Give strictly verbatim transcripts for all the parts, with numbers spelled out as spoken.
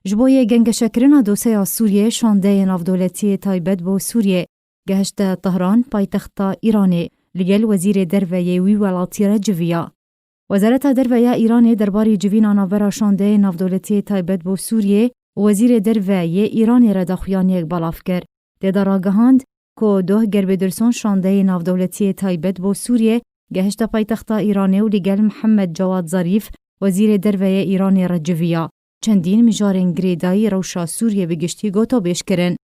Ji bo yê gengeşekirina doseya Sûriyê, şandeyê navdewletî yê taybet bo Sûriyê gehişte Tehran, paytexta Îranê, li gel wezîrê derve yê wî welatî re civiya. Wezareta Derve ya Îranê derbarê civîna navbera şandeyê navdewletî yê taybet bo Sûriyê û wezîrê derve yê Îranê re daxuyaniyek belav kir. Tê de ragihand ku doh Gerbêdirson şandeyê navdewletî yê taybet bo Sûriyê gehişte paytexta Îranê û li gel Mihemed Cewad Zarîf, wezîrê derve yê Îranê re civiya. Çendîn mijarên girêdayî rewşa Sûriyê bi giştî gotobêj kirin.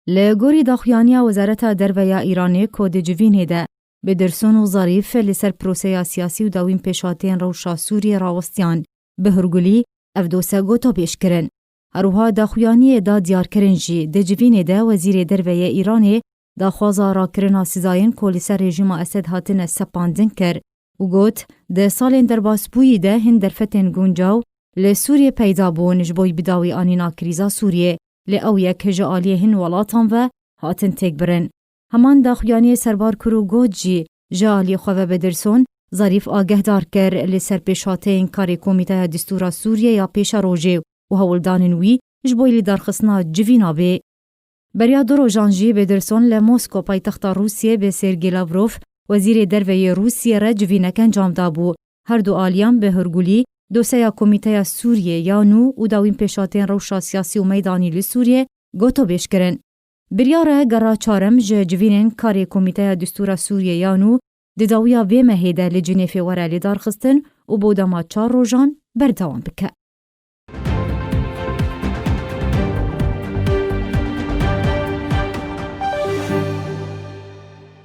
Li gorî daxuyaniya Wezareta Derve ya Îranê ku di civînê de Bêdirson û Zarîf li ser proseya siyasî û dawîn pêşhateyên rewşa Sûriyê rawestiyan, bi hurgulî ev dose gotobêj kirin. Her wiha daxuyaniyê da diyarkirin jî, di civînê de Wezîrê Derve yê Îranê daxwaza rakirina sizayên ku li ser rejîma Esed hatine sepandin kir û got, di salên derbasbûyî de hin derfetên guncaw li Sûriyê peyda bûn ji bo bi dawî anîna krîza Sûriyê, lê ew yek ji aliyê hin welatan ve hatin têkbirin. Heman daxuyaniyê serbar kir û got jî, ji aliyê xwe ve Bêdirson, Zarîf agehdar kir li ser pêşhateyên karê Komîteya Distûra Sûriyê ya pêşerojê û hewldanên wî ji bo lidarxistina civîna bê. Beriya du rojan jî Bêdirson li Mosko, paytexta Rûsiyê, bi Sergey Lavrov, wezîrê derve yê Rûsiyê re civînek encam dabû. Her du aliyan bi hurgulî doseya Komîteya Sûriyê ya nû û dawîn pêşhateyên rewşa siyasî û meydanî li Sûriyê gotobêj kirin. Biryar e gera çarem ji civînên karê Komîteya Distûra Sûriyê ya nû di dawiya vê mehê de li Cinêfê were lêdarxistin û bo dema çar rojan berdewam bike.